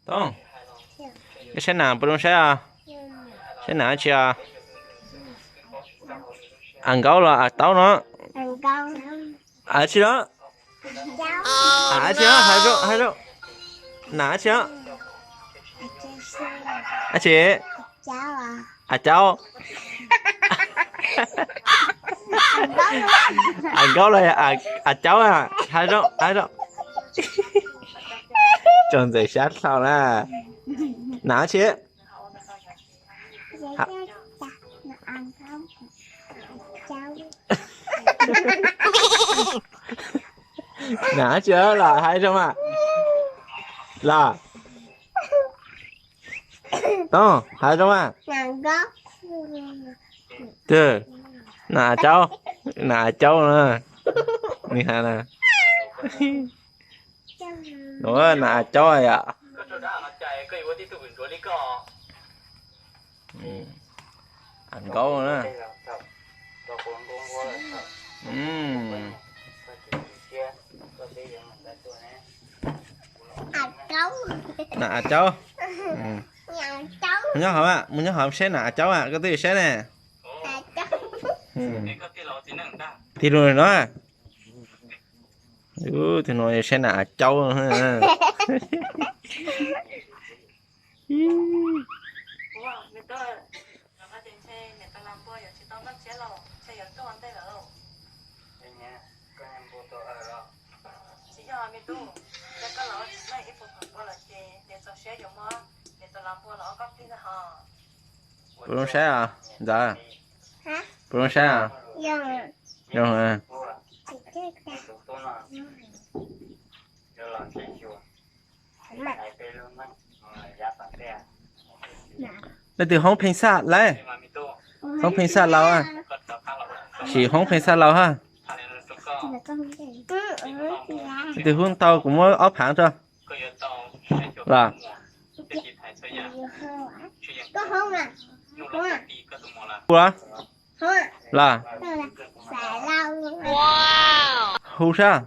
Tooj, koj saib nas puas zoo saib os? Saib nas dab tsi os? Av nkaub los av taub no? Av dab tsi los? Av dab tsi os? Hais rau, hais rau. Nas dab tsi os? Dab tsi? Av caub. Av nkaub los yog av caub? Hais rau, hais rau. Tsoom ntxawm sab dhau na. Nas dab tsi? Nas dab tsi los? Hais rau mas. Los, Tooj, hais rau mas. Nas av caub, nas av caub na. Nws hais na. Nas av caub yom. Av nkaub na. Nas av caub. Mus nyob hauv, mus nyob hauv saib nas av caub, koj twb saib ne. Tig lus no. Tus no saib nas av caub. Puas zoo saib os ntxawm? Puas zoo saib os? Zoo. Leej twg hoob pheej xaj lawm? Hoob pheej xaj laus, sim hoob pheej xaj laus hab. Leej twg hoob tau kuv muab ob phaav rau. Los, hu los, los, hu sab.